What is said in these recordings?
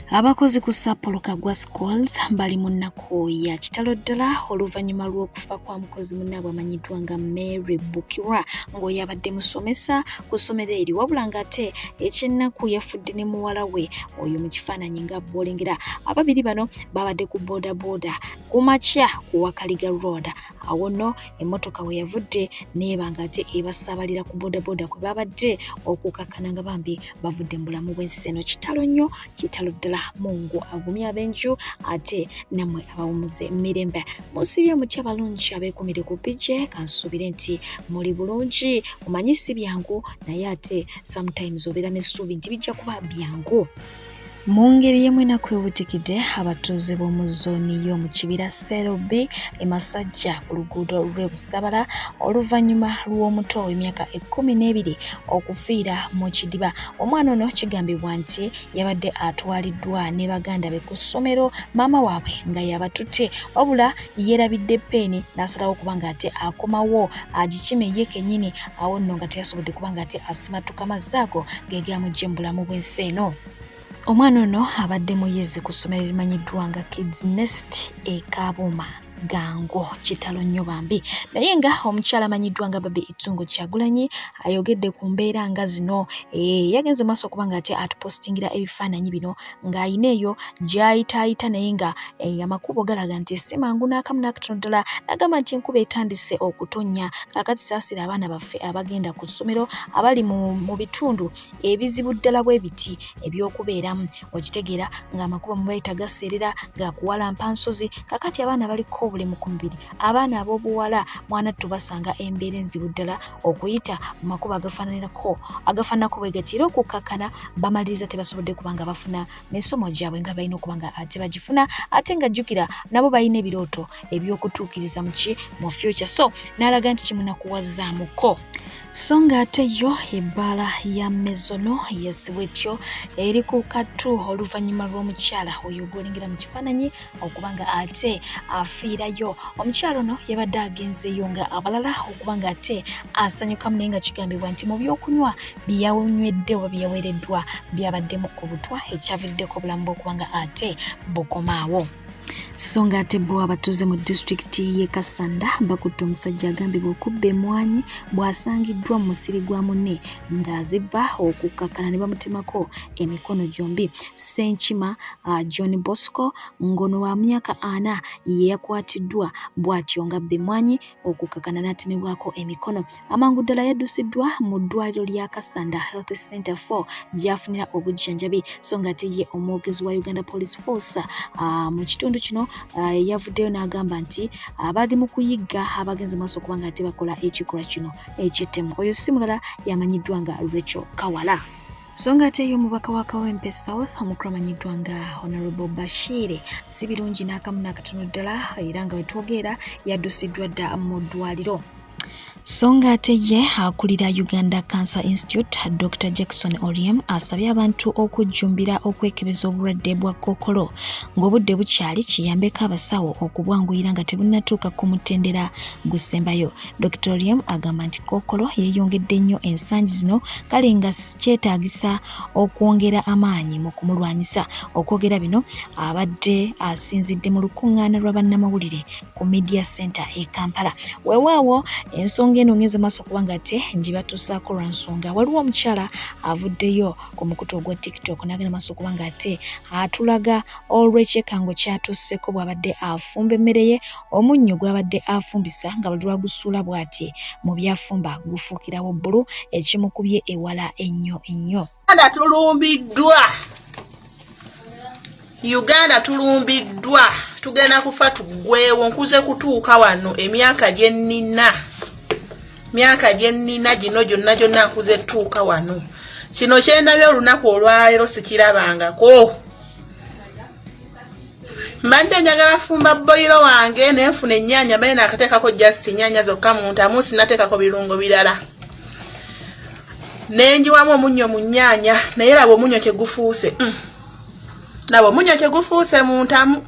Abakozi ku Sir Paul Kaggwa Schools bali mu nnaku ya kitalo ddala oluvannyuma lw'okufa kwa mukozi munnaabwe amanyiddwa nga Mary Bukirwa ng'oyo abadde musomesa ku ssomero eryo wabula ng'ate ekyennaku yafudde ne muwala we oyo mu kifaananyi nga bw'olengera. Ababiri bano babadde ku bodaboda ku makya ku Wakaliga Road awo nno emmotoka we yavudde neeba ng'ate ebasaabalira ku bodaboda kwe babadde okukakkana nga bambi bavudde mu bulamu bw'ensi eno. Kitalo nnyo, kitalo ddala. Mungu agumye ab'enju ate nammwe abawumuze mirembe. Musibye mutya balungi abeekumire ku PJ? Kansuubire nti muli bulungi. Omanyi si byangu naye ate sometimes obeera n'essuubi nti bijja kuba byangu. Mu ngeri y'emu ennaku ebuutikidde abatuuze b'omu zooni y'omu Kibira Cell B e Masajja ku luguudo lw'e Busabala oluvannyuma lw'omuto ow'emyaka 12 okufiira mu kidiba. Omwana ono kigambibwa nti yabadde atwaliddwa ne baganda be ku ssomero maama waabwe nga yabatutte wabula yeerabidde peeni n'asalawo okuba ng'ate akomawo agikime ye kennyini awo nno nga teyasobodde kuba ng'ate asimatuka mazzi ago ge gamuggye mu bulamu bw'ensi eno. Omwana ono abadde muyizi ku ssomero erimanyiddwa nga Kids Nest e Kabuuma Gango. Kitalo nnyo bambi. Naye nga omukyala amanyiddwa nga Barbie Itungo Kyagulanyi ayogedde ku mbeera nga zino. Yagenze maaso okuba nga ate atupositingira ebifaananyi bino ng'ayina eyo gy'ayitaayita naye nga amakubo galaga nti si mangu n'akamu n'akatono ddala n'agamba nti enkuba etandise okutonnya kaakati saasira abaana baffe abagenda ku ssomero abali mu bitundu ebizibu ddala bwe biti eby'okubeeramu okitegeera ng'amakubo mubayita gaseerera gakuwalampa nsozi kakati abaana baliko obulemu ku mubiri abaana ab'obuwala mwana tubasanga embeera enzibu ddala okuyita mu makubo agafaananako agafaananako bwe gati era okukkakkana bamaliriza tebasobodde kuba nga bafuna misomo gyabwe nga balina okuba nga ate bagifuna ate nga jjukira nabo balina ebirooto ebyokutuukiriza muki mu future so n'alaga nti kimunakuwazaamuko. So ng'ate yo ebbaala ya Mezono yesibwa etyo eri ku kattu oluvannyuma lw'omukyala oyo gw'olengera mu kifaananyi okuba nga ate afiirayo. Omukyala ono yabadde agenzeeyo nga abalala okuba nga ate asanyukamu naye nga kigambibwa nti mu byokunywa bye yanywedde oba bye yaweereddwa byabaddemu obutwa ekyaviiriddeko obulamu bwe okuba nga ate bukomaawo. So ng'ate bo abatuuze mu disitulikiti y'e Kassanda bakutte omusajja agambibwa okubba emmwanyi bw'asangiddwa mu musiri gwa munne ng'azibba okukkakkana ne bamutemako emikono gyombi. Ssenkima John Bosco ng'ono wa myaka 40 ye yakwatiddwa bw'atyo ng'abba emmwanyi okukkakkana n'atemebwako emikono. Amangu ddala yaddusiddwa mu ddwaliro lya Kassanda Health Center 4 gy'afunira obujjanjabi so ng'ate ye omwogezi wa Uganda Police Force mu kitundu kino yavuddeyo n'agamba nti abali mu kuyigga abagenze maaso okuba nga ate bakola ekikolwa kino eky'ettemu. Oyo si mulala yamanyiddwa nga Rachel Kawala. So ng'ate ye omubaka wa Kawempe South omukulu amanyiddwa nga Honorable Bashir si birungi n'akamu n'akatono ddala era nga wetwogerera yaddusiddwa dda mu ddwaliro. So ng'ate ye akulira Uganda Cancer Institute Dr Jackson Oryem asabye abantu okujjumbira okwekebeza obulwadde bwa kookolo ng'obudde bukyali kiyambeko abasawo okubwanguyira nga tebunnatuuka ku mutendera gusembayo. Dr Oryem agamba nti kookolo yeeyongedde nnyo ensangi zino kale nga kyetaagisa okwongera amaanyi mu kumulwanyisa. Okwogera bino abadde asinzidde mu lukuŋŋaana lwa bannamawulire ku Media Center e Kampala. Weewaawo ensonga eno ngenze maaso okuba nga ate ngibatuusaako lwa nsonga waliwo omukyala avuddeyo ku mukutu ogwa TikTok n'agenda maaso okuba nga ate atulaga olw'ekyekango ky'atuuseeko bw'abadde afumba emmere ye omunnyo gw'abadde afumbisa nga buli lwagusuula bw'ati mu by'afumba gufuukirawo bbulu ekimukubye ewala ennyo ennyo. Uganda tulumbiddwa, Uganda tulumbiddwa, tugenda kufa tuggwewo. Nkuze kutuuka wano emyaka gye nnina, myaka gye nnina gino gyonna gyonna nkuze tuuka wano. Kino kyendabye olunaku olwaleero sikirabangako. Mbadde njagala fumba boyiro wange nenfuna ennyaanya, mbadde nakateekako just ennyaanya zokka mu ntamu, sinateekako birungo birala, nenjiwamu omunnyo mu nnyaanya, naye laba omunnyo kyegufuuse. Laba omunnyo kyegufuuse mu ntamu.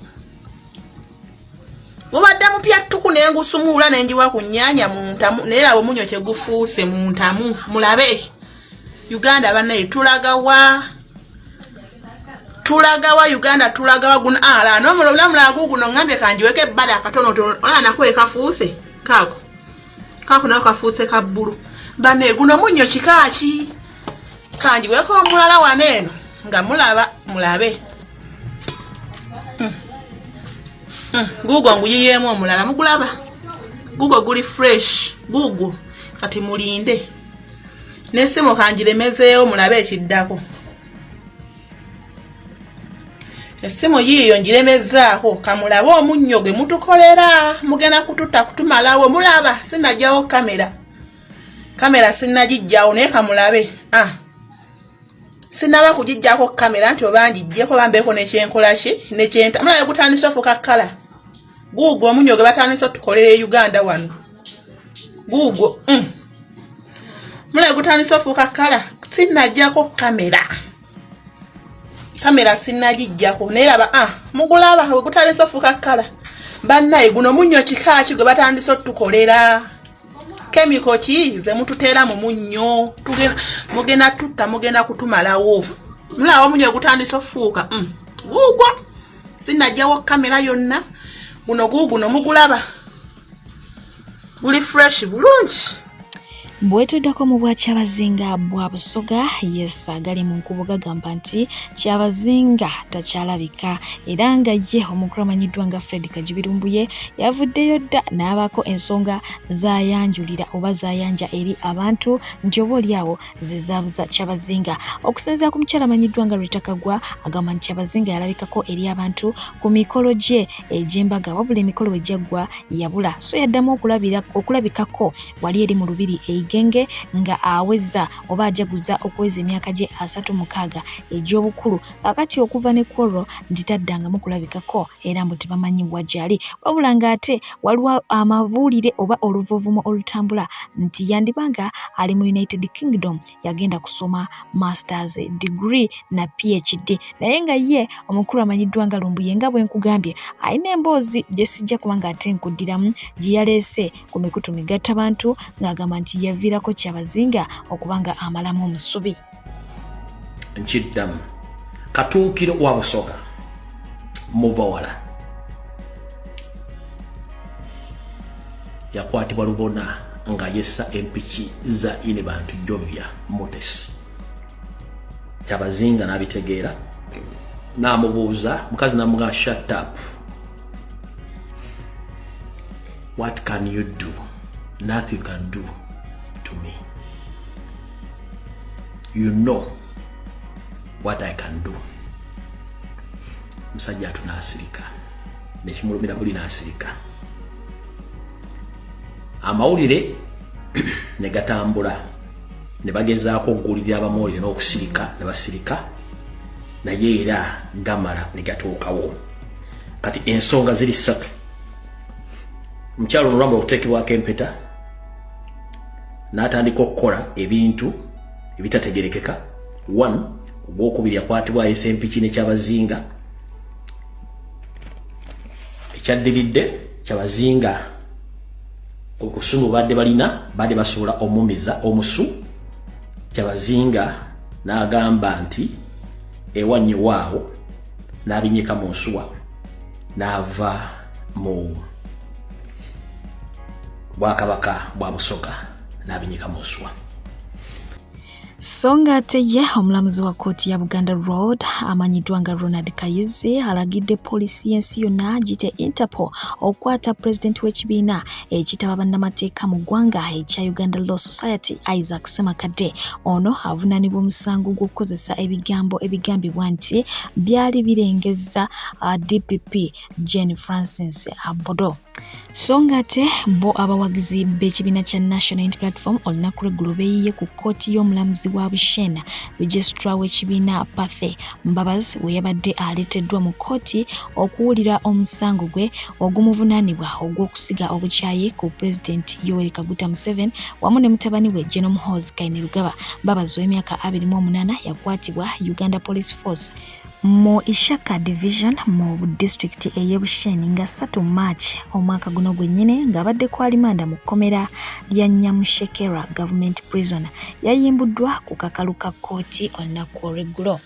Gubadde mupya ttuku, nengusumuula nenjiwa ku nnyaanya mu ntamu, naye laba omunnyo kyegufuuse mu ntamu. Mulabe Uganda bannaye, tulagawa? Tulagawa Uganda, tulagawa guno ala n'omulala guguno ngambye kanjiweko ebbali akatono olaba nako ekafuuse kaako kaako nako kafuuse ka bbulu. Bane guno munnyo kika ki? Kanjiweko omulala wano eno nga mulaba mulabe. Guugwo nguyiyeemu omulala, mugulaba guugwo guli fresh guugwo. Kati mulinde n'essimu kangiremezeewo mulabe ekiddako. Essimu yiiyo ngiremezaako, kamulabe omunnyo gwe mutukolera. Mugenda kututta kutumalawo. Mulaba sinajjawo kamera, kamera sinnagijjawo, naye kamulabe. Ah, sinaba kugijjako kamera nti oba ngijjeko bambeeko nekyenkola ki nekyenta. Mulabe gutandise ofuuka kkala guugwo omunnyo gwe batandise otukolera e Uganda wano guugwo. Mulabe gutandise ofuuka kkala. Sinnajjako kamera, kamera sinnagijjako, naye laba, ah, mugulaba we gutandise ofuuka kkala. Bannaye guno munnyo kika ki gwe batandise otukolera? Chemical ki ze mututeera mu munnyo? Mugenda tutta, mugenda kutumalawo. Mulaba omunnyo gutandise ofuuka guugwo. Sinnajjawo kamera yonna, guno guuguno mugulaba guli fresh bulungi. Bwetuddako mu bwa Kyabazinga bwa Busoga, yes, agali mu nkubo gagamba nti Kyabazinga takyalabika, era nga ye omukulu amanyiddwa nga Fred Kajubirumbuye yavuddeyo dda n'abaako ensonga zayanjulira oba zayanja eri abantu nti oba oliawo ze zaabuza Kyabazinga. Okusinziira ku mukyala amanyiddwa nga Rita Kagwa, agamba nti Kyabazinga yalabikako eri abantu ku mikolo gye egy'embaga, wabula emikolo bwe gyaggwa yabula, so yaddamu okulabikako wali eri mu lubiri Eigenge nga aweza oba ajaguza okuweza emyaka gye 36 egy'obukulu. Kakati okuva ne kwolwo nti taddangamu kulabikako, era mbu tebamanyi wa gy'ali, wabula ng'ate waliwo amabuulire oba oluvuuvumo olutambula nti yandiba nga ali mu United Kingdom, yagenda kusoma masters degree na PhD. Naye nga ye omukulu amanyiddwa nga Lumbuye, nga bwe nkugambye, alina emboozi gye sijja kuba ng'ate nkuddiramu gye yaleese ku mikutu migattabantu ng'agamba nti yaviirako Kyabazinga okuba nga amalamu omusubi. Nkiddamu, Katuukiro wa Busoga muva wala, yakwatibwa lubona nga yessa empiki za ine bantu Jovia Mutesi. Kyabazinga n'abitegeera n'amubuuza, mukazi n'amugamba, "Shut up, what can you do? Nothing can do to me. You know what I can do." Musajja atu n'asirika, nekimulumira buli n'asirika. Amawulire ne gatambula ne bagezaako okugulirira abamawulire n'okusirika ne basirika, naye era gamala ne gatuukawo. Kati ensonga ziri ssatu. Omukyalo ono olwamala okuteekebwako empeta n'atandika okukola ebintu ebitategerekeka. One, ogwokubiri, yakwatibwa ayesa empiki ne Kyabazinga. Ekyaddiridde, Kyabazinga okusungu badde balina badde basobola omumiza omusu. Kyabazinga n'agamba nti ewannyo waawo, n'abinyika mu nsuwa n'ava mu bwakabaka bwa Busoga, n'abinyika mu nsuwa. So ng'ate ye omulamuzi wa kkooti ya Buganda Road amanyiddwa nga Ronald Kayizi alagidde poliisi y'ensi yonna gite Interpol okukwata pulezidenti w'ekibiina ekitaba bannamateeka mu ggwanga ekya Uganda Law Society, Isaac Ssemakadde. Ono avunaanibwa omusango gw'okukozesa ebigambo ebigambibwa nti byali birengezza DPP Jane Francis Abodo. So ng'ate bo abawagizi b'ekibiina kya National Unity Platform olunaku lw'eggulo beeyiye ku kkooti y'omulamuzi wa Bushena, registrar w'ekibiina Pathe Mbabazi we yabadde aleeteddwa mu kkooti okuwulira omusango gwe ogumuvunaanibwa ogw'okusiga obukyayi ku Pulezidenti Yoweri Kaguta Museveni wamu ne mutabani we General Muhoozi Kainerugaba. Mbabazi ow'emyaka 28 yakwatibwa Uganda Police Force mu Ishaka Division mu disitulikiti ey'e Bushenyi nga 3 March omwaka guno gwennyini, ng'abadde ku alimanda mu kkomera lya Nyamushekera Government Prison. Yayimbuddwa ku kakalu ka kkooti olunaku olw'eggulo.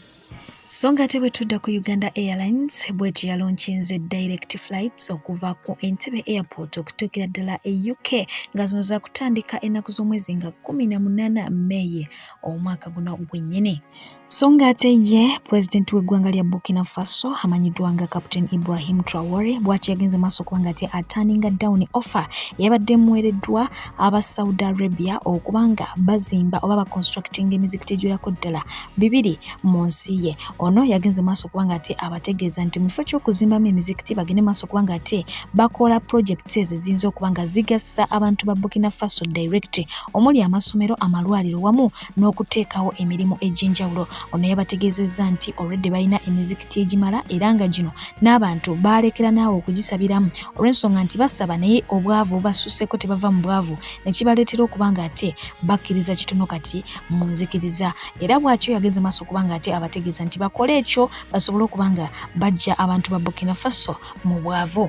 So So nga ate bwe tudda ku Uganda Airlines bwetyo yalonkinze direct flights okuva ku Entebbe Airport okutuukira ddala e UK nga zino zaakutandika ennaku z'omwezi nga 18 May omwaka guno gwennyini. So nga ate ye pulezidenti w'eggwanga lya Burkina Faso amanyiddwa nga Captain Ibrahim Traore bw'atyo yagenze maaso okuba nga ate ataninga down offer eyabadde emuweereddwa aba Saudi Arabia okuba nga bazimba oba baconstructinga emizikiti egiwerako ddala bibiri mu nsi ye. Ono yagenze maaso okuba nga ate abategeeza nti mu kifo ky'okuzimbamu emizikiti bagende maaso okuba nga ate bakola projects ezo eziyinza okuba nga zigasa abantu ba Burkina Faso direct omuli amasomero, amalwaliro wamu n'okuteekawo emirimu egy'enjawulo. Ono yabategeezezza nti already balina emizikiti egimala era nga gino n'abantu baalekera naawe okugisabiramu olw'ensonga nti basaba naye obwavu bubasusseeko tebava mu bwavu ne kibaleetera okuba nga ate bakkiriza kitono kati mu nzikiriza era bw'atyo yagenze maaso okuba nga ate abategeeza nti bakole ekyo basobole okuba nga bajja abantu ba Burkina Faso mu bwavu.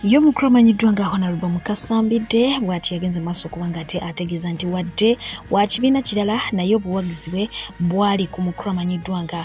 Ye omukulu amanyiddwa nga Honorable Mukasa Mbidde bw'atyo yagenze maaso okuba nga ate ategeeza nti wadde wa kibiina kirala naye obuwagizi bwe bwali ku mukulu amanyiddwa nga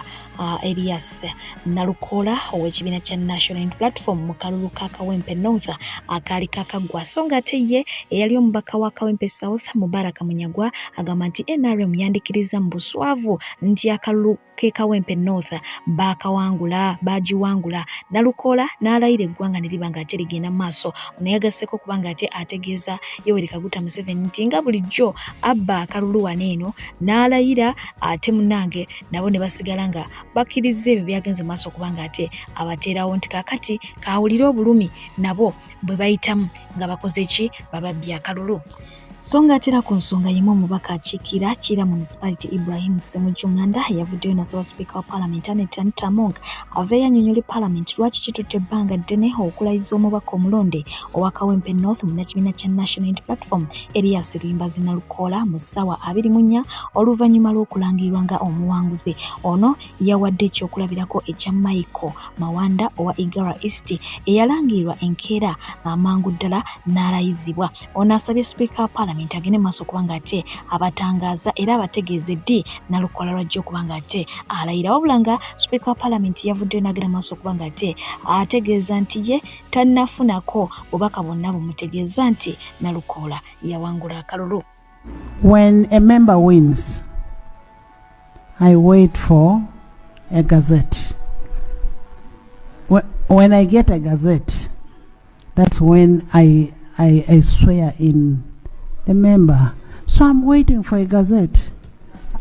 Elias Nalukoola ow'ekibiina kya National Unity Platform mu kalulu ka Kawempe North akaali kakaggwa so nga ate ye eyali omubaka wa Kawempe South Mubaraka Munyagwa agamba nti NRM yandikiriza mu buswavu nti akalulu k'e Kawempe North baakawangula baagiwangula Nalukoola n'alayira eggwanga ne liba ng'ate ligenda mu maaso. Ono yagasseeko okuba ng'ate ategeeza Yoweri Kaguta Museveni nti nga bulijjo abba akalulu wano eno n'alayira ate munnange nabo ne basigala nga bakkirizza ebyo byagenze maaso okuba nga ate abateerawo nti kaakati kaawulire obulumi nabo bwe bayitamu nga bakoze ki bababbye akalulu. So nga atera ku nsonga y'emu omubaka akiikira Kira Municipality Ibrahim Ssemujju Nganda yavuddeyo n'asaba sipiika wa Palamenti Annet Anita Among aveeyo annyonnyole Palamenti lwaki kitutte ebbanga ddene okulayiza omubaka omulonde owa Kawempe North munnakibiina kya National Unity Platform Erias Luyimbazi Nalukoola mu ssaawa 24 oluvannyuma lw'okulangirirwa nga omuwanguzi. Ono yawadde ekyokulabirako ekya Michael Mawanda owa Igara East eyalangirirwa enkeera amangu ddala n'alayizibwa. Ono asabye sipiika wa Palamenti agende mu maaso okuba ng'ate abatangaaza era abategeeze ddi Nalukoola lw'ajja okuba ng'ate alayira. Wabula nga sipiika wa Palamenti yavuddeyo n'agenda mu maaso okuba ng'ate ategeeza nti ye tannafunako bubaka bwonna bumutegeeza nti Nalukoola yawangula akalulu. When a member wins, I wait for a gazette. When I get a gazette, that's when I swear in the member. So I'm waiting for a gazette.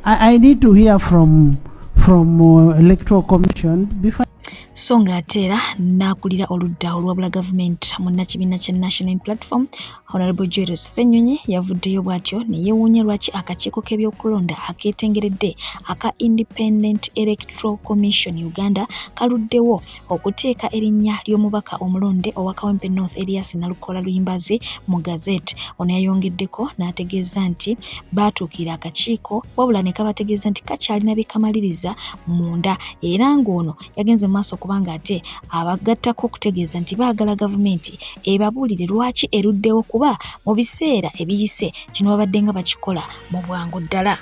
I need to hear from Electoral Commission before So nga ate era n'akulira oludda oluwabula gavumenti munnakibiina kya National Platform Honorable Joel Ssenyonyi yavuddeyo bw'atyo ne yeewuunya lwaki akakiiko k'ebyokulonda akeetengeredde aka Independent Electoral Commission Uganda kaluddewo okuteeka erinnya ly'omubaka omulonde owa Kawempe North Elias Nalukoola Luyimbazi mu Gazette. Ono yayongeddeko n'ategeeza nti baatuukirira akakiiko wabula ne kabategeeza nti kakyalina bye kamaliriza munda era ng'ono yagenze mu maaso okuba ng'ate abagattako okutegeeza nti baagala gavumenti ebabuulire lwaki eruddewo kuba mu biseera ebiyise kino babadde nga bakikola mu bwangu ddala.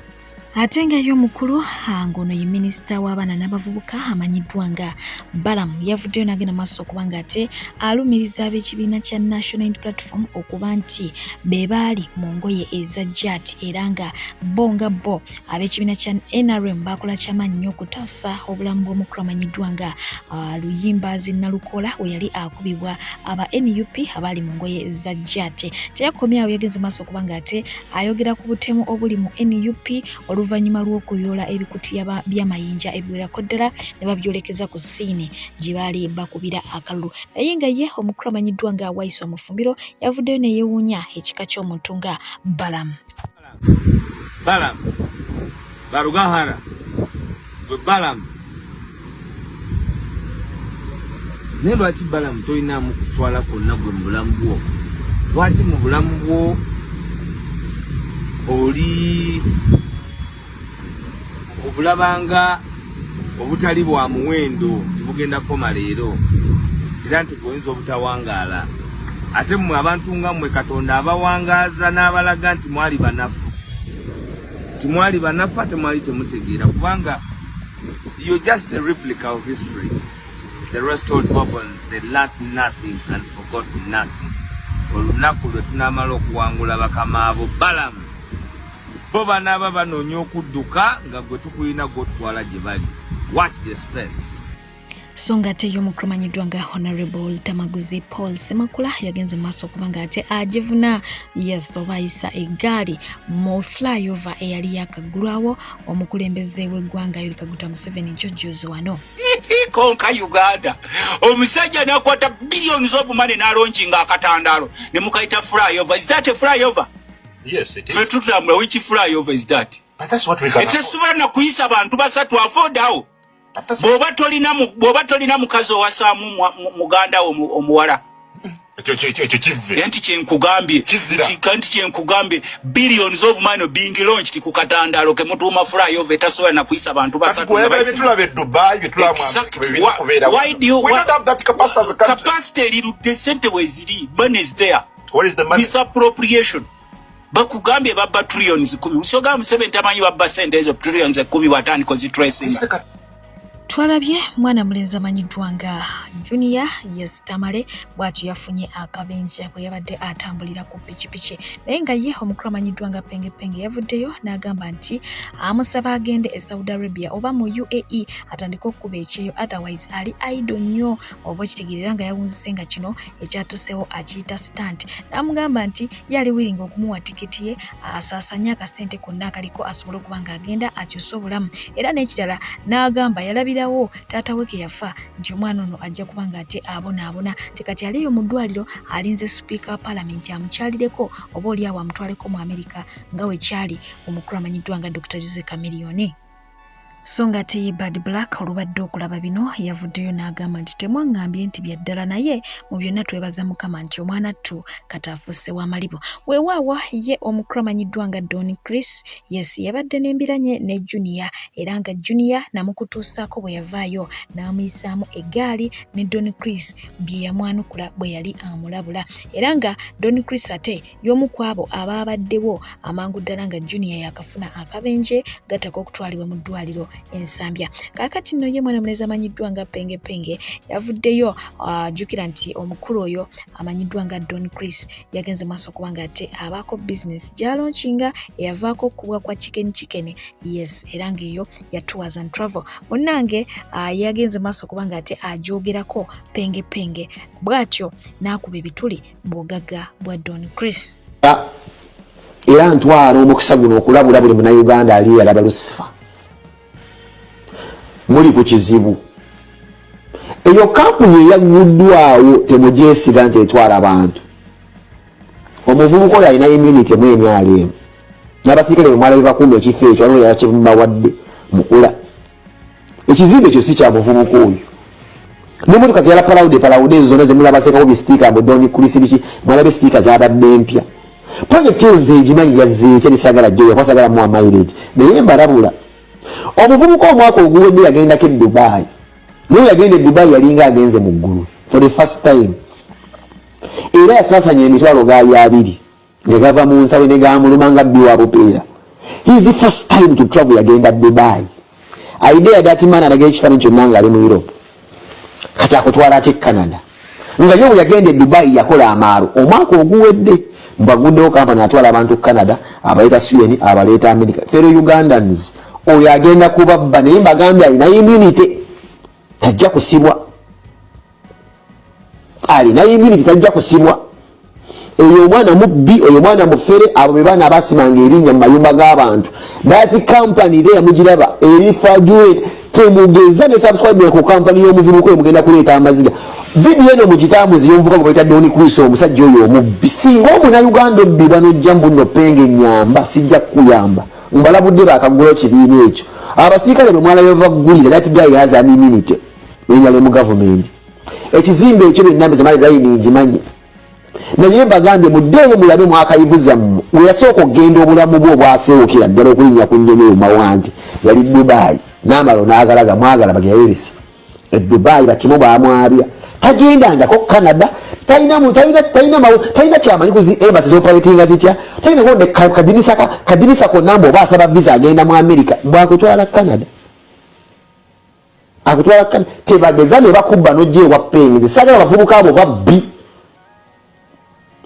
Ate nga ye omukulu ng'ono ye minisita w'abaana n'abavubuka amanyiddwa nga Balaam yavuddeyo n'agenda maaso okuba ng'ate alumiriza ab'ekibiina kya National Unity Platform okuba nti be baali mu ngoye eza jat era nga bo nga bo ab'ekibiina kya NRM baakola kyamaanyi nnyo okutaasa obulamu bw'omukulu amanyiddwa nga Luyimbazi Nalukoola we yali akubibwa aba NUP abaali mu ngoye za jat. Teyakomye awo yagenze maaso okuba ng'ate ayogera ku butemu obuli mu NUP oluvannyuma lw'okuyoola ebikutiya by'amayinja ebiwerako ddala ne babyolekeza ku siini gye baali bakubira akalulu. Naye nga ye omukulu amanyiddwa nga Waiswa Mufumbiro yavuddeyo ne yeewuunya ekika ky'omuntu nga Balaam. Balaam Barugahara gwe Balaam naye lwaki Balaam tolinaamu kuswala kwonna gwe mu bulamu bwo lwaki mu bulamu bwo oli obulabanga obutali bwa muwendo nti bugenda kukoma leero era nti gweoyinza obutawangaala ate mmwe abantu nga mmwe Katonda abawangaaza n'abalaga nti mwali banafu nti mwali banafu ate mwali temutegeera kubanga You're just a replica of history. The restored Bourbons, they learnt nothing and forgot nothing. Olunaku lwe tunaamala okuwangula bakama abo balamu bo banaaba banoonya okudduka nga gwe tukulina gwotutwala gye bali. Watch the space. So nga ate ye omukulu amanyiddwa nga Honorable Tamaguzi Paul Semakula yagenze mu maaso okuba nga ate agivuna, yes, oba ayisa eggaali mu flyover eyali yakaggulwawo omukulembeze w'eggwanga Yoweri Kaguta Museveni jojjuzi wano. Konka Uganda omusajja nakwata billions of money nalaunchinga akatandalo ne mukayita flyover. Is that a flyover? Yes, it is. Ffe tutambula, which flyover is that? But that's what we can afford. Etesobola nakuyisa bantu basatu afford awo. But that's Bw'oba tolina mukazi owasaamu muganda wo omuwala. Ekyo kive. Nti kyenkugambye. Kizira. Nti kyenkugambye, billions of money being launched ku katandalo ke mutuuma flyover etasobola nakuyisa bantu Kati basatu. gwe Nga bayisa- byetulaba e Dubai, byetulaba mu America, Exactly. bye birina kubeera Why do you, We don't have that capacity as a country. Capacity eri ludde, sente weeziri, money is there. Where is the money? Misappropriation. Bakugambye babba trillions 10. Sogamba Museveni tamanyi babba sente ezo trillions 10 bw'atandika ozitracinga. Twalabye mwana mulenzi amanyiddwa nga Junior, yes, Tamale, bw'atyo yafunye akabenje bwe yabadde atambulira ku pikipiki, naye nga ye omukulu amanyiddwa nga Penge Penge yavuddeyo n'agamba nti amusaba agende e Saudi Arabia oba mu UAE atandike okukuba ekyeyo, otherwise ali idle nnyo oba okitegeerera nga yawunzise nga kino ekyatusewo akiyita stunt, n'amugamba nti ye ali willing okumuwa tikiti ye asaasanye akasente konna akaliko asobole okuba ng'agenda akyuse obulamu. Era n'ekirala n'agamba yalabirawo taata we ke yafa nti omwana ono ajja kuba ng'ate abonaabona, tekati aliyo mu ddwaliro alinze sipiika wa paalamenti amukyalireko oba oli awo amutwaleko mu Amerika nga wekyali omukulu amanyiddwa nga Dr Jose Chameleone. So nga ate ye Bad Black olubadde okulaba bino yavuddeyo n'agamba nti temwaŋŋambye nti bya ddala, naye mu byonna twebaza Mukama nti omwana ttu kati afuuse w'amalibu. Weewaawo ye omukulu amanyiddwa nga Don Chris, yes, yabadde n'embiranye ne Junior, era nga Junior namukutuusaako bwe yavaayo n'amuyisaamu eggaali ne Don Chris bye yamwanukula bwe yali amulabula. Era nga Don Chris ate y'omu ku abo abaabaddewo amangu ddala nga Junior yakafuna akabenje gattako okutwalibwa mu ddwaliro Ensambya. Kaakati nno ye mwana mulenzi amanyiddwa nga Penge Penge yavuddeyo, jjukira nti omukulu oyo amanyiddwa nga Don Chris yagenze maaso okuba nga ate abaako bizinesi gy'alaunchinga eyavaako okukubwa kwa Chicken Chicken, yes, era ng'eyo ya tours and travel. Munnange yagenze maaso okuba nga ate agyogerako Penge Penge bw'atyo n'akuba ebituli mu bugagga bwa Don Chris. Era ntwala omukisa guno okulabula buli Munnayuganda ali eyalaba Lucifer, muli ku kizibu. Eyo kampuni eyagguddwawo temugyesiga nti etwala abantu. Omuvubuka oyo alina immunity mu NRM n'abasirikale bemwala bebakuuma ekifo ekyo, waliwo yakibawadde mukula. Ekizimbe ekyo si kya muvubuka oyo. Nemotoka zeyala palawude palawude ezo zonna zemulaba seekako bisitiika mbu Don Chris biki, mwalabe sitiika zabadde mpya. Projekiti ezo zegimanyi yazzeekya nesagala jjo yakwasagala muwa mileage, naye mbalabula omuvubuka omwaka oguwedde yagendako e Dubai, naye yagenda e Dubai yalinga agenze mu ggulu for the first time, era yasaasanya emitwalo gaali 20 nga gava mu nsawo ne gamuluma nga bbi wa bupeera. His first time to travel yagenda Dubai. Idea that man alaga ekifaananyi kyonna ng'ali mu Europe, kati akutwala ate Canada nga ye bwe yagenda e Dubai yakola amaalo omwaka oguwedde. Mbaguddewo kampani atwala abantu Canada, abaleeta Sweden, abaleeta America. Fellow Ugandans, oyo agenda kubabba, naye mbagambye alina immunity, tajja kusibwa. Alina immunity, tajja kusibwa. Eyo omwana mubbi, oyo omwana mufere. Abo be baana abasimanga erinnya mu mayumba g'abantu. That company there mugiraba eri fraudulent, temugeza ne subscribe ku kampani y'omuvubuka oyo, mugenda kuleeta amaziga. Vidiyo eno mugitambuzi y'omuvubuka gwe bayita Don Chris, omusajja oyo omubbi. Singa Omunauganda obbibwa n'ojja mbuno Penge nyamba, sijja kukuyamba. Mbalabudde bakagulawo kibiina ekyo, abasirikale bwe mwalayo baggulira. That guy has an immunity nenyala mu gavumenti. Ekizimbe ekyo byonna mbizamali layini ngimanyi, naye mbagambye muddeeyo mulabe mwakayivuza mmwe we yasooka okugenda. Obulamu bwe obwaseewukira ddala okulinnya ku nnyonyi omawante yali Dubai, n'amalo n'agalaga mwagala bageyayolesa e Dubai bakimu bamwabya. Tagendangako Canada, talina kyamanyi ku zi embassy zoperatinga zitya, talinako ne kadinisa konna mbu oba asaba visa agenda mu America bwakutwala Canada. Akutwala kani tebageza ne bakubba n'ojja ewa penzi. Saagala bavubuka abo babbi.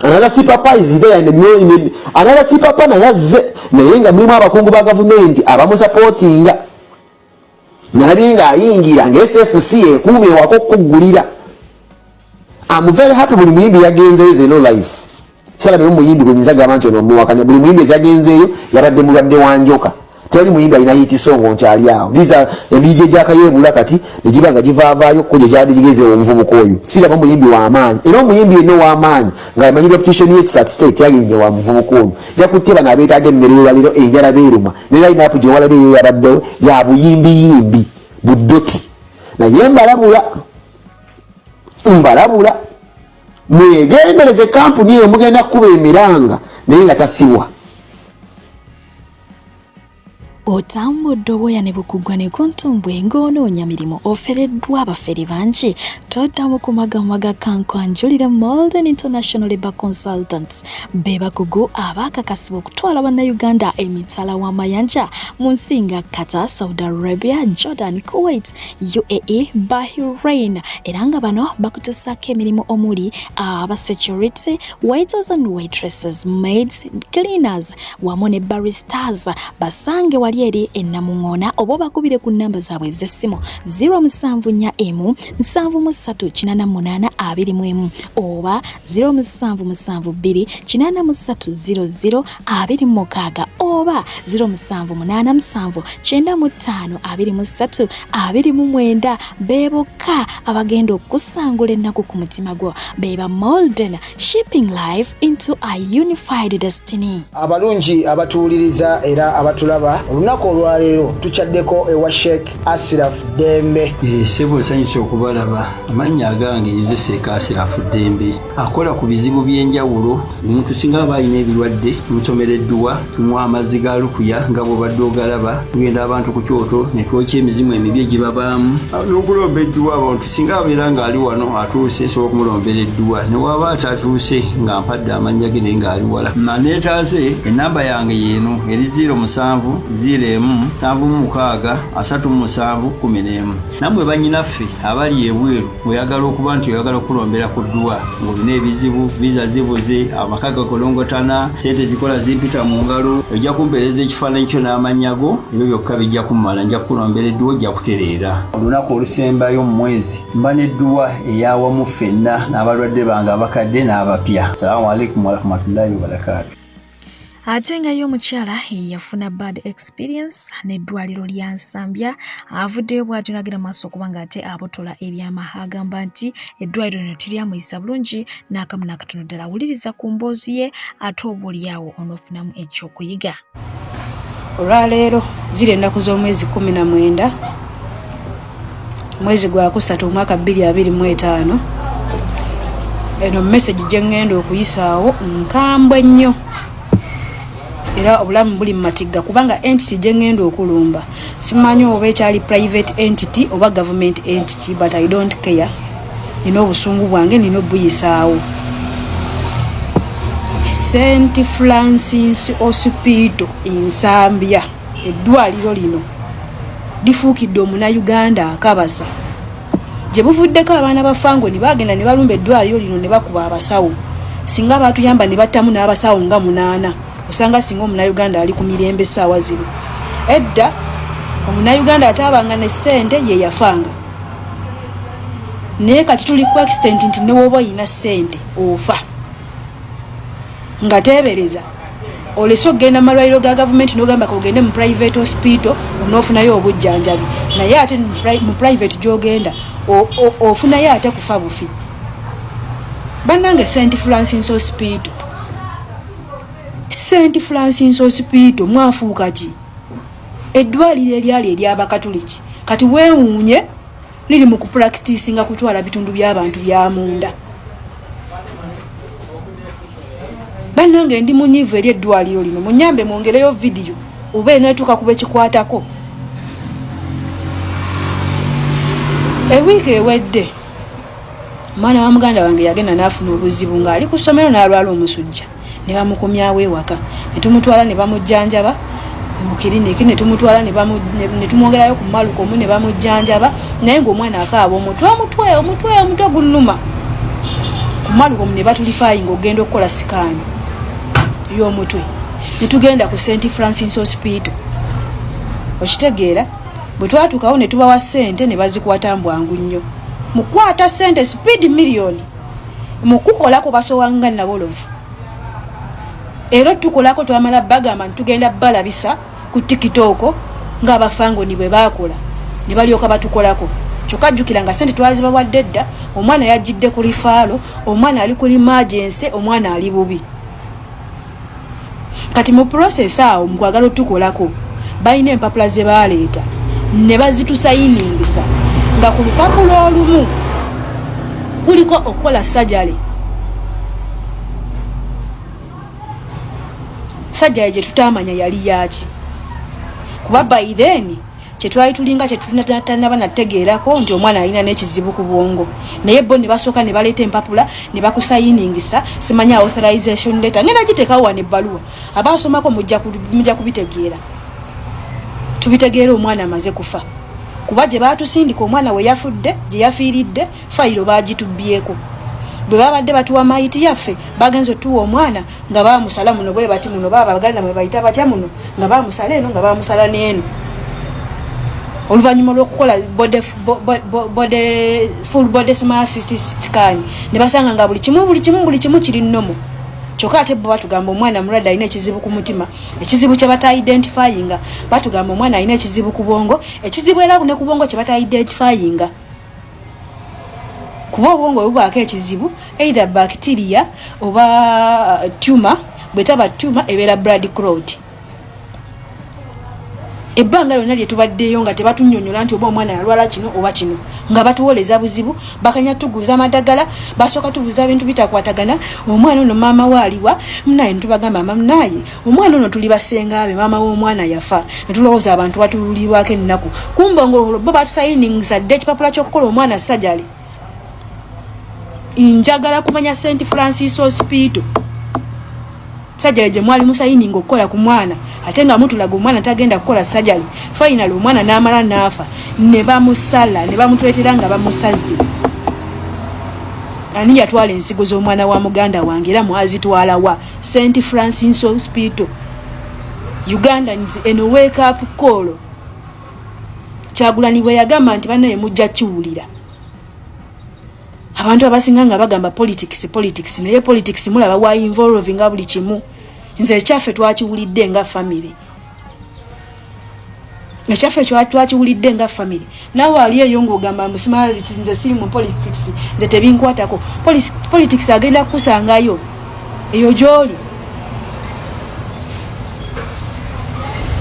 Another sipapa is there in the, another sipapa naye azze, naye nga mulimu abakungu ba gavumenti abamusapootinga. Nalabye ng'ayingira nga SFC ekuuma ewaka okukuggulira. I'm very happy buli muyimbi yagenzeeyo zeno life. Salabeyo muyimbi gwe nyinza gamba nti ono omuwakanya. Buli muyimbi ezagenzeeyo yabadde mulwadde wa njoka. Tewali muyimbi alina hit song nti ali awo. These emiyigi egyakayeebula kati negiba nga givaavaayo ko gye gyali gigeze omuvubuka oyo. Siraba muyimbi w'amaanyi, era omuyimbi yenna ow'amaanyi nga amanyi reputation ye at stake yagenje wa muvubuka oyo. Yakutte bano abeetaaga emmere olwaliro, enjala beeruma, ne line up gye walabye ye yabaddewo ya buyimbiyimbi buddoti. Naye mbalabula, mbalabula, mwegendereze kampuni eyo, mugenda kukuba emiranga naye nga tasibwa. Otambudde obwoya ne bukuggwa ne kuntumbwe ng'onoonya mirimu, ofereddwa abafere bangi. Toddamu kumagamaga, kankwanjulira Molden International Labour Consultants. Be bakugu abaakakasibwa okutwala bannayuganda emitala w'amayanja mu nsi nga Qatar, Saudi Arabia, Jordan, Kuwait, UAE, Bahrain, era nga bano bakutuusaako emirimu omuli aba security, waiters and waitresses, maids, cleaners wamu ne baristas. Basange wali eri enamuŋoona oba obakubire ku nnamba zaabwe ez'essimu 0741 73 88 21 oba 0772 83 00 26 oba 0787 95 23 29. Be bokka abagenda okusangula ennaku ku mutima gwo. Be ba Molden, shaping life into a unified destiny. Abalungi abatuwuliriza era abatulaba, olunaku olwaleero tukyaddeko ewa Sheikh Asiraf Ddembe. Ssebo, nsanyusa okubalaba. Amannya agange nze Sheikh Asirafu Ddembe, akola ku bizibu by'enjawulo. Omuntu singa aba alina ebirwadde, tumusomera edduwa, tumuwa amazzi ga lukuya nga bw'obadde ogalaba. Tugenda abantu ku kyoto ne twokya emizimu emibi egibabaamu n'okulomba edduwa. Abantu singa abeera ng'ali wano atuuse, nsobola okumulombera edduwa, ne waba atatuuse nga mpadde amannya ge naye ng'ali wala naneetaase. Enamba yange yeeno eri 07 01 76 37 11. Nammwe bannyinaffe abali ebweru, ng'oyagala okuba nti oyagala okulombera ku dduwa, ng'olina ebizibu, visa zibuze, amaka gakolongotana, sente zikola zimpita mu ngalo, ojja kumpeereza ekifaananyi kyo n'amannya go, ebyo byokka bijja kummala, nja kukulombera edduwa, ojja kutereera. Olunaku olusembayo mu mwezi mba n'edduwa eyawamu ffenna n'abalwadde bange abakadde n'abapya. Salaamu alaikum warahmatullahi wabarakaatu. Ate nga ye omukyala yafuna bad experience n'eddwaliro lya Nsambya, avuddeyo bw'atyo n'agenda mu maaso okuba ng'ate abotola ebyama. Agamba nti eddwaliro lino teryamuyisa bulungi n'akamu n'akatono ddala. Wuliriza ku mboozi ye, ate oba oliawo onoofunamu ekyokuyiga. Olwaleero ziri ennaku z'omwezi 19, mwezi gwa kusatu, omwaka 2025. Eno message gye ŋŋenda okuyisaawo nkambwe nnyo, era obulamu buli mu matigga, kubanga entity gye ŋŋenda okulumba simanyi oba ekyali private entity oba government entity, but I don't care. Nina obusungu bwange, nina obuyisaawo. St Francis Hospital Nsambya, eddwaliro lino lifuukidde omunayuganda akabasa. Gye buvuddeko abaana ba Fangoni bagenda ne balumba eddwaliro lino ne bakuba abasawo. Singa batuyamba ne battamu n'abasawo nga munaana, osanga singa omunayuganda ali ku mirembe essaawa zino. Edda omunayuganda ataabanga ne ssente ye yafanga, naye kati tuli ku extent nti newoba oyina ssente ofa. Nga teebereza olese okugenda mu malwaliro ga gavumenti nogamba kogende mu private hospital onoofunayo obujjanjabi, naye ate mu private gyogenda ofunayo ate kufa bufi. Bannange, St Francis Hospital, St Francis Hospital mwafuuka ki? Eddwaliro eryali eryabakatuliki kati weewuunye liri mu kupracticinga kutwala bitundu by'abantu byamunda. Bannange, ndi munyiivu eri eddwaliro lino. Munyambe mwongereyo vidiyo oba eneetuuka kuba ekikwatako. Ewiiki ewedde omwana wa muganda wange yagenda n'afuna obuzibu ng'ali ku ssomero, n'alwala omusujja ne bamukomyawo ewaka, ne tumutwala ne bamujjanjaba. Mu kiriniki ne tumutwala ne tumwongerayo ku malukomu ne bamujjanjaba, naye ng'omwana akaaba omutwe, omutwe, omutwe, omutwe gunnuma. Ku malukomu ne batulifayinga okugenda okukola sikaani y'omutwe, ne tugenda ku St Francis Hospital. Okitegeera, bwe twatuukawo ne tubawa ssente ne bazikwata mbwangu nnyo. Mukwata ssente speed miliyoni mukukolako basowanga nabolovu. Era tukolako twamala bagamba nti tugenda balabisa ku tiktok ng'abafangoni bwe baakola, ne balyoka batukolako. Kyokka jjukira nga sente twazibawadde dda. Omwana yajjidde ku referral, omwana ali ku emergency, omwana ali bubi. Kati mu process awo, mukwagala otukolako, balina empapula ze baleeta ne bazitusayiningisa, nga ku lupapula olumu kuliko okukola surgery, surgery gye tutamanya yali yaki, kuba by then kyetwali tulinga kyetutanaba nategeerako nti omwana alina n'ekizibu ku bwongo. Naye bo ne basooka ne baleeta empapula ne bakusayiningisa, simanya authorization letter. Ngenda giteekawo wano ebbaluwa, abasomako mujja kubitegeera. Tubitegeera omwana amaze kufa, kuba gye batusindika omwana we yafudde, gye yafiiridde, fayiro bagitubbyeko. Bwe babadde batuwa mayiti yaffe, bagenza otuwa omwana nga bamusala muno bwe bati muno, baba baganda mwe bayita batya muno, nga bamusala eno, nga bamusala n'eno. Oluvannyuma lw'okukola full body scan, ne basanga nga buli kimu, buli kimu, buli kimu kiri normal. Kyokka ate bo batugamba omwana mulwadde, alina ekizibu ku mutima, ekizibu kye bataidentifyinga. Batugamba omwana alina ekizibu ku bwongo, ekizibu era ne ku bwongo kye bataidentifyinga, kuba obwongo bwe bubaako ekizibu, either bacteria oba tumor. Bwe taba tumor, ebeera blood clot. Ebbanga lyonna lye tubaddeyo nga tebatunyonyola nti oba omwana yalwala kino oba kino, nga batuwoleza buzibu, bakanya tuguza amadagala, basooka tubuuza bintu bitakwatagana. Omwana ono maama we aliwa? Munaye netubagamba, munaye omwana ono tuli basenga be, maama w'omwana yafa. Netulowooza abantu batululibwako ennaku, kumbe ngolwo bo batusayiningisa dde ekipapula ky'okukola omwana surgery. Njagala kumanya St Francis Hospital, surgery gye mwali musayininga okukola ku mwana, ate nga mutulaga omwana tagenda kukola surgery. Final omwana n'amala n'afa, ne bamusala ne bamutwetera nga bamusaze. Ani yatwala ensigo z'omwana wa muganda wange, era mwazitwalawa? St Francis Hospital, Uganda, eno wake up call. Kyagulani bwe yagamba nti bannaye mujja kiwulira, abantu abasinga nga bagamba politics, politics, naye politics mulaba wa involving nga buli kimu. Nze ekyaffe twakiwulidde nga family, ekyaffe twakiwulidde nga family. Naawe ali eyo ngaogamba musima, nze siri mu politics, nze tebinkwatako. Politics agenda kukusangayo eyo gyoli.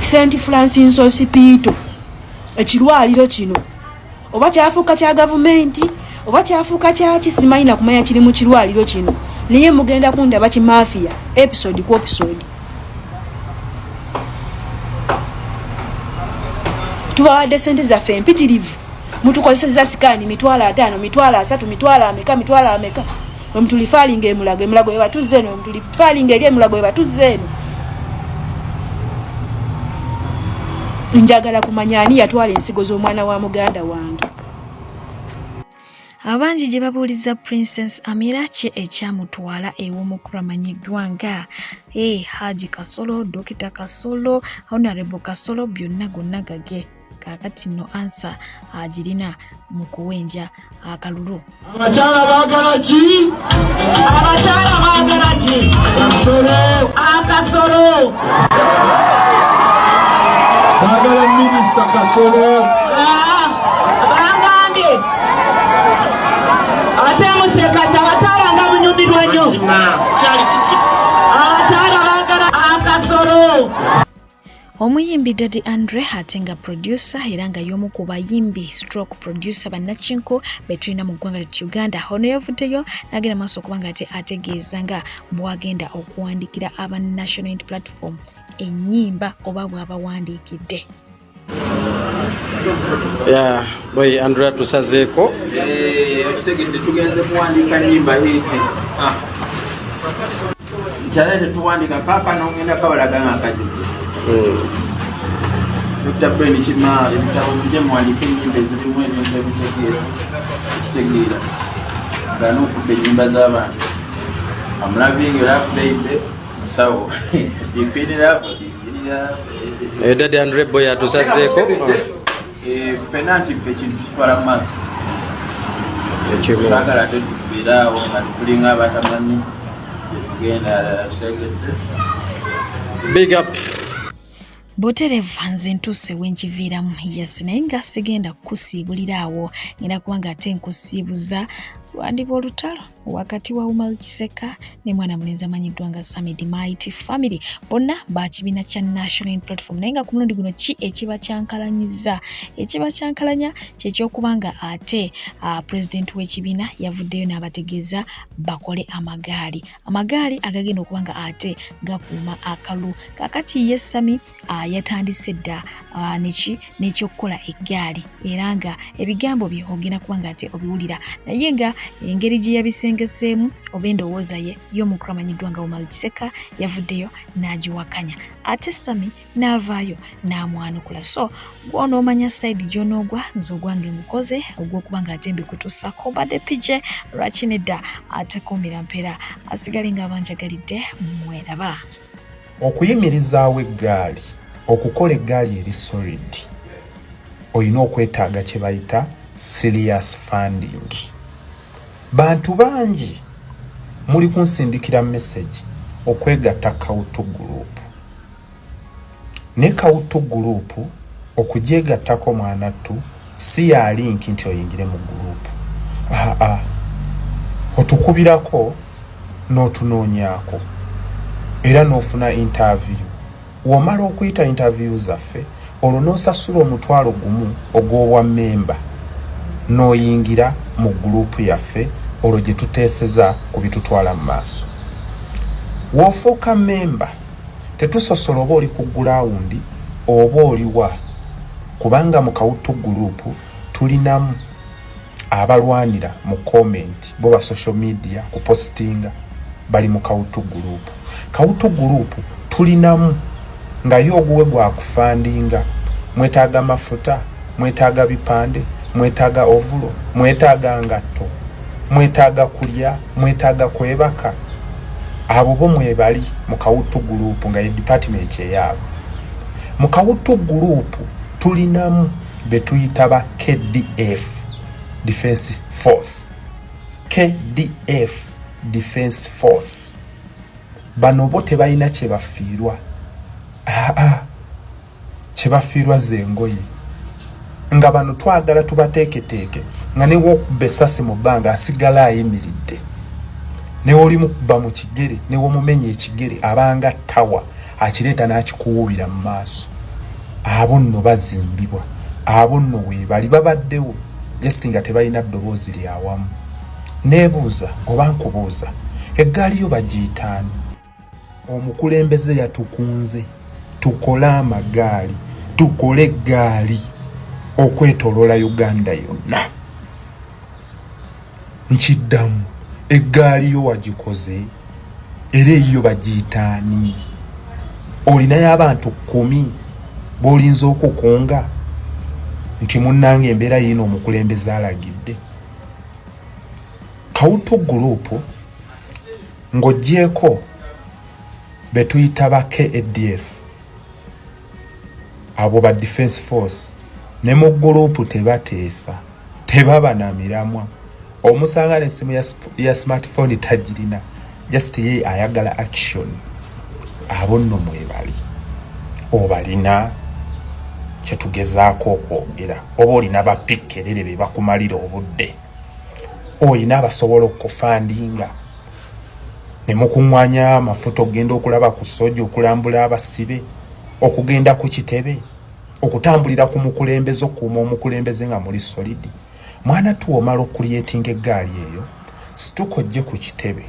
St Francis Hospital, ekirwaliro kino oba kyafuuka kya gavumenti oba kyafuuka kyaki, simanyi nakumanya kiri mu kirwaliro kino, naye mugenda kundaba kimafiya episode ku episode. Tubawadde sente zaffe empitirivu, mutukozeseza sikaani 500,000, 30,000, mitwalo ameka, mitwalo ameka. Wemutulifalinga emulago, emulago webatuze eno, wemutulifalinga eri emulago webatuze eno. Njagala kumanya ani yatwala ensigo z'omwana wa muganda wange. Abangi gye babuuliza Princess Amira ki ekyamutwala ew'omukulu amanyiddwa nga Haji Kasolo, Dokita Kasolo, Honorable Kasolo, byonna gonna gage. Kaakati nno answer agirina mu kuwenja akalulu. Abakyala baagala ki? Abakyala baagala ki? Kasolo. Akasolo. Baagala Minisita Kasolo. Ah, bangambye ate museka kyabakyala nga bunyumirwa nnyo. Abakyala baagala akasolo. Omuyimbi Daddy Andre, ate nga producer era nga y'omu ku bayimbi stroke producer bannakinku be tulina mu ggwanga lyattu Uganda, ono yavuddeyo n'agenda maaso okuba nga ate ategeeza nga bw'agenda okuwandiikira aba National Unity Platform ennyimba oba bw'abawandiikidde. Ya boy Andrea, tusazeeko. Okitegedde, tugenze kuwandiika nyimba hit nkyale tetuwandika paka nogenda kabalaga nga kajjudde. Dr. Brain Kima ebitabo mujje muwandiike ennyimba ezirimu ebintu ebitegeera ekitegeera nga n'okubba ennyimba z'abantu. I'm loving your love baby musawo. You queen love, you queen love. Eh, Daddy Andre Boy atusazeeko. Eh, ffenna nti ffe ekintu tukitwala mu maaso. Ekimu. Twagala ate tubeere awo nga tulinga abatamanyi gyetugenda kitegedde. Big up. Buterevu nze ntuuse wenkiviiramu, yes, naye nga sigenda kukusiibulira awo, ngenda kuba nga ate nkusiibuza lwandiba olutalo wakati wa Umar Kiseka ne mwana mulenzi amanyiddwa nga Sammy the Mighty Family, bonna ba kibiina kya National Unity Platform. Naye nga ku mulundi guno ki ekiba kyankalanyiza, ekiba kyankalanya kyekyokuba nga ate pulezidenti w'ekibiina yavuddeyo n'abategeeza bakole amagaali, amagaali agagenda okuba nga ate gakuuma akalulu. Kaakati ye Sammy yatandise dda neki n'ekyokukola eggaali, era nga ebigambo bye ogenda kuba nga ate obiwulira, naye nga engeri gye yabisengeseemu oba endowooza ye y'omukulu amanyiddwa nga Umar Kiseka yavuddeyo n'agiwakanya, ate Sammy n'avaayo n'amwanukula. So gw'onoomanya side gy'onoogwa, nze ogwange ngukoze ogw'okuba nga ate mbikutuusako. Mbadde PJ, lwaki nedda atekuumira mpeera, asigale nga abanjagalidde mweraba. Okuyimirizaawo eggaali, okukola eggaali eri solid, olina okwetaaga kye bayita serious funding. Bantu bangi muli kunsindikira message okwegatta Kautu Group, ne Kautu Group okugyegattako mwanattu si ya link nti oyingire mu group. Aa, otukubirako n'otunoonyaako era n'ofuna interview. W'omala okuyita interview zaffe, olwo n'osasula 10,000 ogw'obwa memba n'oyingira mu group yaffe, olwo gye tuteeseza ku bitutwala mu maaso. W'ofuuka memba, tetusosola oba oli ku ground oba oliwa, kubanga mu Kawutu Group tulinamu abalwanira mu comment, bo ba social media kupositinga bali mu Kawutu Group. Kawutu Group tulinamu nga ye oguwe gwakufandinga. Mwetaaga mafuta, mwetaaga bipande, mwetaaga ovulo, mwetaaga ngatto, mwetaaga kulya, mwetaaga kwebaka, abo bo mwebali mu Kawutu Group nga ye department eyaabwe. Mu Kawutu Group tulinamu betuyita ba KDF Defense Force. KDF Defense Force bano bo tebalina kyebafiirwa. Aa, kyebafiirwa zengoye. Nga bano twagala tubateeketeeke nga newokuba essasi mu bbanga asigala ayimiridde, newe mukuba mu kigere, newomumenya ekigere, abanga tawa akireeta n'akikuwuubira mu maaso. Abo nno bazimbibwa, abo nno weebali babaddewo, just nga tebalina ddoboozi lyawamu. Neebuuza oba nkubuuza, eggaali yo bagiyitaani? Omukulembeze yatukunze tukole amagaali, tukole eggaali okwetoloola Uganda yonna. Nkiddamu, eggaali yo wagikoze? Era eyiyo bagiyitaani? Olinayo abantu 10 b'olinza okukunga nti munnange embeera yiino omukulembeze alagidde? Kawutu Group, ng'oggyeko be tuyita ba KADF, abo ba defense force, ne mu group tebateesa, tebaba na miramwa. Omusanga n'essimu ya smartphone tagirina, just ye ayagala action. Abo nno mwebali, obalina? Kyetugezaako okwogera, oba olina bapikkerere be bakumalira obudde, olina abasobola okufandinga ne mukuŋŋwanya amafuta okugenda okulaba ku soja, okulambula abasibe, okugenda ku kitebe, okutambulira ku mukulembeze, okukuuma omukulembeze nga muli solid. Mwana tuwa, omala okucreatinga eggaali eyo, situka ojje ku kitebe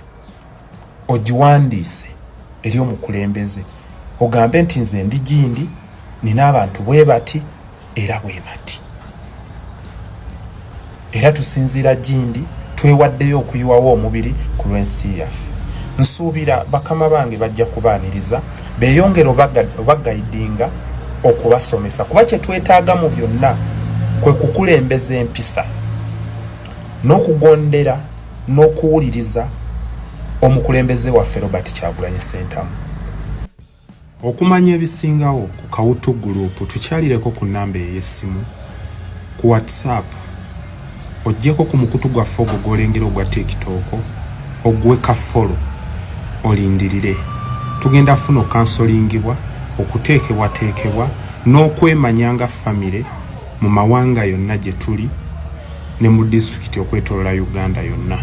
ogiwandiise eri omukulembeze, ogambe nti nze ndi gindi, nina abantu bwe bati era bwe bati, era tusinziira gindi, twewaddeyo okuyiwawo omubiri ku lw'ensi yaffe. Nsuubira bakama bange bajja kubaaniriza, beeyongere obaguidinga. okubasomesa kuba kye twetaaga mu byonna kwe kukulembeza empisa n'okugondera n'okuwuliriza omukulembeze waffe Robert Kyagulanyi Ssentamu. Okumanya ebisingawo ku Kawutu Group tukyalireko ku nnamba ey'essimu, ku WhatsApp, oggyeko ku mukutu gwaffe ogwo gw'olengera ogwa TikTok oguwe ka follow olindirire. Tugenda funa okansolingibwa, okuteekebwateekebwa n'okwemanya nga famire mu mawanga yonna gye tuli ne mu disitulikiti okwetoloola Uganda yonna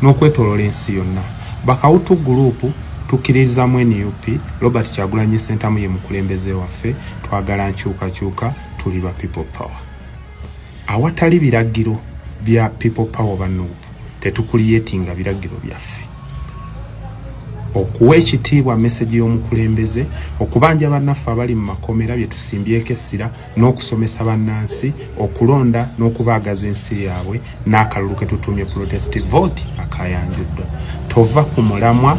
n'okwetoloola ensi yonna. Bakawutu Group tukkiririza mu nup, Robert Kyagulanyi Ssentamu ye mukulembeze waffe, twagala nkyukakyuka, tuli ba People Power. Awatali biragiro bya People Power oba nup tetukuliyetinga biragiro byaffe. Okuwa ekitiibwa mesegi y'omukulembeze, okubanja bannaffe abali mu makomera bye tusimbyeko essira n'okusomesa bannansi okulonda n'okubaagaza ensi yaabwe n'akalulu ke tutuumye protest vote akayanjuddwa. Tova ku mulamwa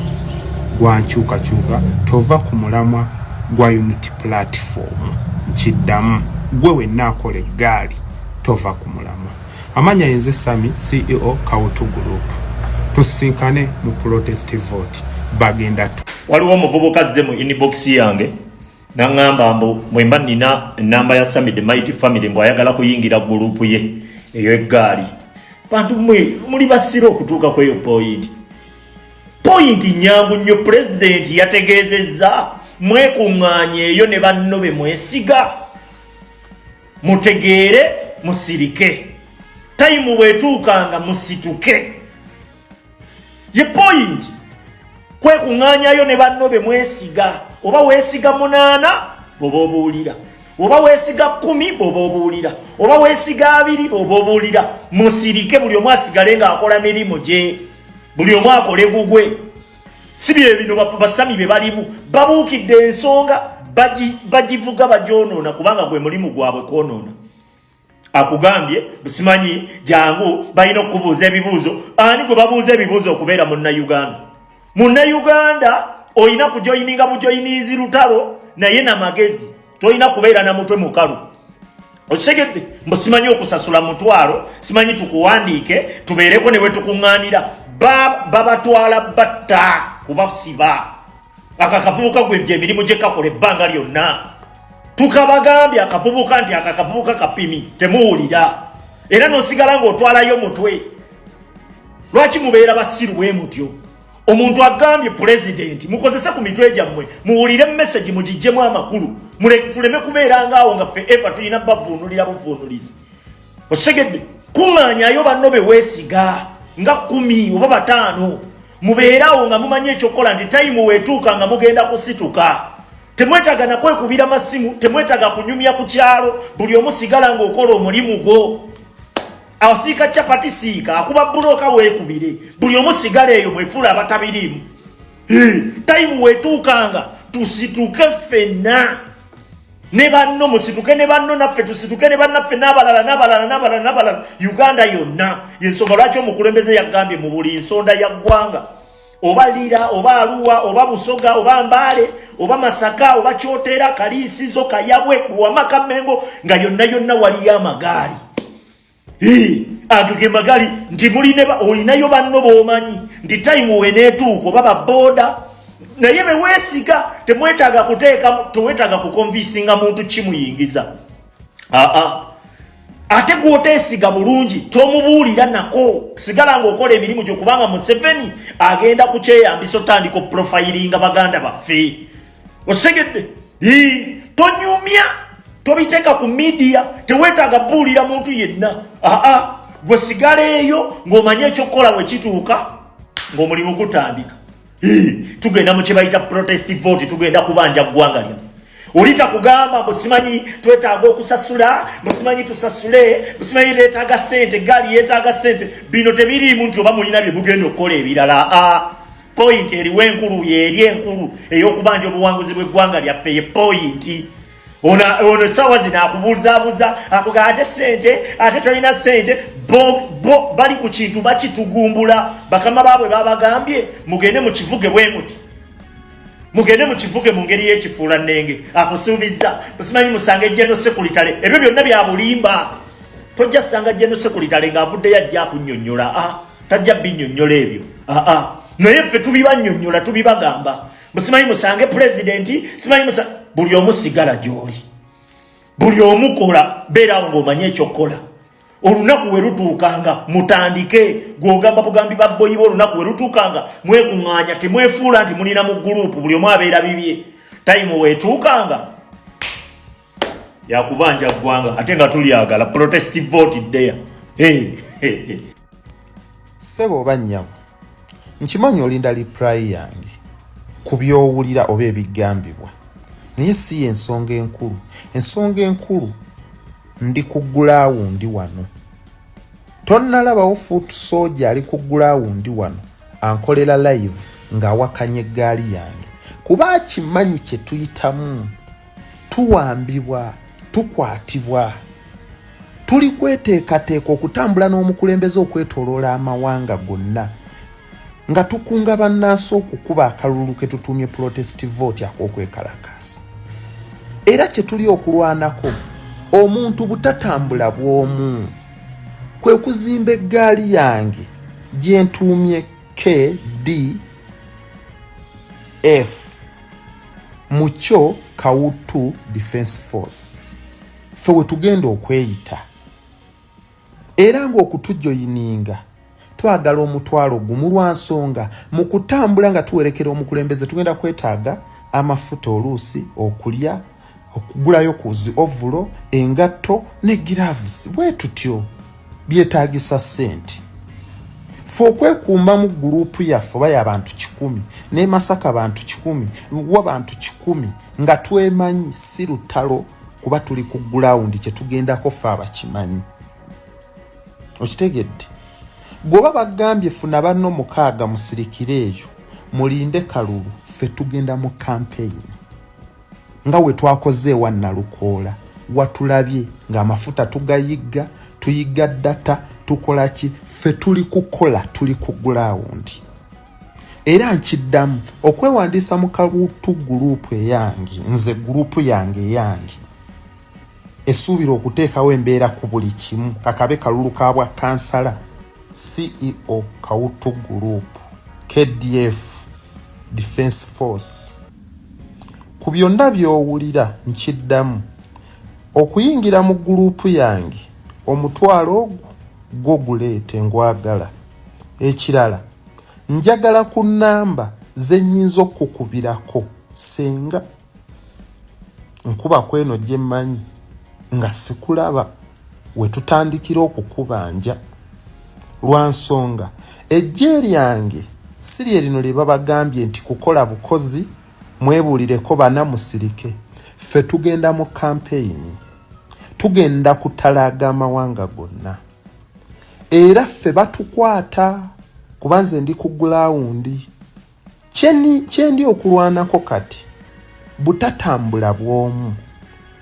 gwa nkyukakyuka, tova ku mulamwa gwa unity platform. Nkiddamu, gwe wenna akola eggaali tova ku mulamwa. Amanya yenze Sami, CEO Kawutu Group. Tusisinkane mu protest vote. Bagenda tu. Waliwo omuvubuka azze mu inbox yange Nangamba mbu bwemba nina enamba ya Sammy the Mighty Family mbu ayagala kuyingira group ye eyo eggaali. Bantu mwe muli basira okutuuka kweyo point. Point nyangu nnyo president yategeezezza mwekuŋŋaanye eyo ne banno be mwesiga mutegeere musirike tayimu bwetuukanga musituke. Ye point kwekuŋŋaanyayo ne banno be mwesiga oba weesiga munaana bwoba obuulira oba weesiga kkumi bwoba obuulira oba weesiga abiri bwoba obuulira musirike buli omu asigale ng'akola mirimu gye buli omu akole gugwe si bye bino basami be balimu babuukidde ensonga bagivuga bagyonoona kubanga gwe mulimu gwabwe kwonoona Akugambye simanyi jangu balina okukubuuza ebibuuzo. Ani gwe babuuza ebibuuzo okubeera munnayuganda? Munnayuganda olina kujoyininga bujoyiniizi lutalo naye na magezi, tolina kubeera na mutwe mukalu. Okitegedde? Mbu simanyi okusasula mutwalo, simanyi tukuwandiike tubeereko ne wetukuŋŋaanira. Babatwala batta kubasiba. Aka kavubuka gwe emirimu gye kakola ebbanga lyonna tukabagambye akavubuka nti aka kavubuka kapimi temuwulira era n'osigala ng'otwalayo mutwe. Lwaki mubeera basiru bwe mutyo? Omuntu agambye pulezidenti mukozese ku mitwe gyammwe muwulire mesegi mugiggyemu amakulu tuleme kubeera ngaawo nga ffe eva tulina bavuunulira buvuunulizi. Okitegedde? Kuŋŋaanyayo banno be weesiga nga 10 oba 5 mubeerawo nga mumanyi ekyokukola nti tayimu weetuuka nga mugenda kusituka. Temwetaaga nakwekubira masimu, temwetaaga kunyumya ku kyalo, buli omu sigala ng'okola omulimu gwo. Asiika chapati siika, akuba bulooka weekubire, buli omu sigala eyo mwefuula abatabiriimu. Tayimu weetuukanga tusituke ffenna ne banno, musituke ne banno, naffe tusituke ne bannaffe n'abalala n'abalala n'abalala n'abalala, Uganda yonna. Yensonga lwaki omukulembeze yagambye mu buli nsonda ya ggwanga, oba Lira oba Aluwa oba Busoga oba Mbaale oba Masaka oba Kyotera, Kaliisizo, Kayabwe, Buwamaka, Mengo, nga yonna yonna waliyo amagaali. Ago ge magaali nti muline olinayo banno b'omanyi nti tayimu weneetuuka oba babooda naye be weesiga, temwetaaga kuteeka, tewetaaga kukonvisinga muntu kimuyingiza. Aa, ate gw'oteesiga bulungi tomubuulira nako, sigala ng'okola emirimu gyo, kubanga Museveni agenda kukyeyambisa otandika oprofayiringa baganda baffe. Okitegedde? Tonyumya, tobiteeka ku midiya, teweetaaga buulira muntu yenna. Aa, gwe sigala eyo ng'omanye ekyokukola bwe kituuka ng'omulimu gutandika. Tugenda mu kye bayita protest vote, tugenda kubanja ggwanga lyaffe. Oli takugamba mbu simanyi twetaaga okusasula, mbu simanyi tusasule, mbu simanyi twetaaga ssente, eggaali yeetaaga ssente. Bino tebiriimu nti oba mulina bye mugenda okukola ebirala. Aa, point eriwo enkulu yeeri enkulu ey'okubanja obuwanguzi bw'eggwanga lyaffe ye point. Ono essaawa zino akubuuzaabuza, akuga ate ssente, ate tolina ssente. Bo bali ku kintu bakitugumbula, bakama baabwe babagambye mugende mukivuge bwe muti. Mugende mukivuge mu ngeri y'ekifuula nnenge. Akusuubizza musimanyi musange General Secretary, ebyo byonna bya bulimba. Tojja sanga General Secretary ng'avuddeyo ajja akunnyonnyola. Ah, tajja binnyonnyola ebyo. Ah, ah. Naye ffe tubibannyonnyola, tubibagamba. Musimanyi musange pulezidenti, simanyi musa, buli omu sigala gy'oli, buli omu kola, beeraawo ng'omanyi ekyokukola. Olunaku we lutuukanga mutandike gw'ogamba bugambi babboyi bo. Olunaku we lutuukanga mwekuŋŋaanya, temwefuula nti mulina mu guruupu, buli omu abeera bibye. Tayimu weetuukanga yakubanja ggwanga, ate nga tulyagala protest vote ddeya. Ssebo oba nnyabo, nkimanyi olinda reply yange ku by'owulira oba ebigambibwa, naye si y'ensonga enkulu. Ensonga enkulu, ndi ku gulawundi wano. Tonnalabawo foot soldier ali ku gulawundi wano ankolera live ng'awakanya eggaali yange, kuba akimanyi kye tuyitamu. Tuwambibwa, tukwatibwa, tuli kweteekateeka okutambula n'omukulembeze okwetoloola amawanga gonna nga tukunga bannansi okukuba akalulu ke tutuumye protest vote ak'okwekalakaasa. Era kye tuli okulwanako omuntu butatambula bw'omu, kwe kuzimba eggaali yange gye ntuumye KDF, mu kyo Kawutu Defense Force, ffe we tugenda okweyita. Era ng'okutujoyininga twagala 10,000, lwa nsonga mu kutambula nga tuwerekera omukulembeze tugenda kwetaaga amafuta, oluusi okulya, okugulayo ku zi overall, engatto ne gloves. Bwe tutyo byetaagisa ssente. Fe okwekuuma mu gurupu yaffe oba y'abantu 100, ne Masaka bantu 100, wa bantu 100, nga twemanyi, si lutalo, kuba tuli ku gulawundi. Kyetugendako fe abakimanyi. Okitegedde? Gweoba bagambye funa banno 6 musirikire eyo mulinde kalulu, ffe tugenda mu kampeyini nga we twakoze ewa Nalukoola. Watulabye ng'amafuta tugayigga, tuyigga data, tukola ki? Ffe tuli kukola, tuli ku gulawundi. Era nkiddamu, okwewandiisa mu Kawutu gurupu eyange, nze gurupu yange eyange esuubira okuteekawo embeera ku buli kimu, kakabe kalulu ka bwa kansala, CEO, Kawutu Group, KDF Defense Force. Ku byonna by'owulira, nkiddamu, okuyingira mu gurupu yange 50,000 ogwo gwo guleete, ngwagala. Ekirala, njagala ku nnamba ze nnyinza okukubirako senga nkuba kweno gye mmanyi nga sikulaba we tutandikira okukubanja, lwa nsonga ejje lyange si lye lino lye babagambye nti kukola bukozi, mwebuulireko bana musirike. Ffe tugenda mu kampeyini, tugenda kutalaaga amawanga gonna, era ffe batukwata kuba nze ndi ku gulawundi. Kyendi okulwanako kati butatambula bw'omu,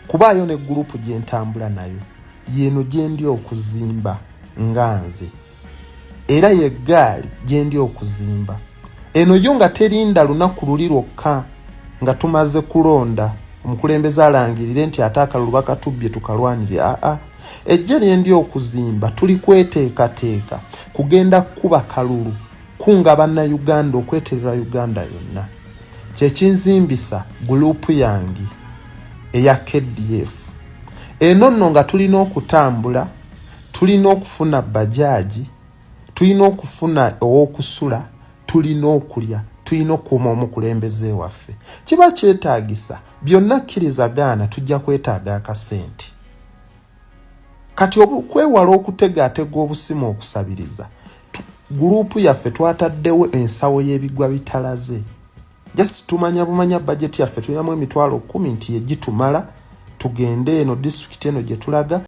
kubaayo ne gurupu gye ntambula nayo, yeeno gye ndi okuzimba nga nze, era yeggaali gye ndi okuzimba eno yo nga terinda lunaku luli lwokka nga tumaze kulonda omukulembeze alangirire nti ate akalulu bakatubbye tukalwanire. Aa, ejje lye ndi okuzimba tuli kweteekateeka kugenda kukuba kalulu kunga bannayuganda okweterera Uganda yonna. Kyekinzimbisa gurupu yange eya KDF eno nno, nga tulina okutambula, tulina okufuna bajaaji, tulina okufuna ow'okusula, tulina okulya, tulina okukuuma omukulembeze waffe. Kiba kyetaagisa byonna, kkiriza gaana, tujja kwetaaga akasente. Kati okwewala okutegaatega obusimu okusabiriza, gurupu yaffe twataddewo ensawo y'ebigwa bitalaze. Just tumanya bumanya bajeti yaffe tulinamu 10,000 nti yegitumala tugende eno disitulikiti eno gye tulaga.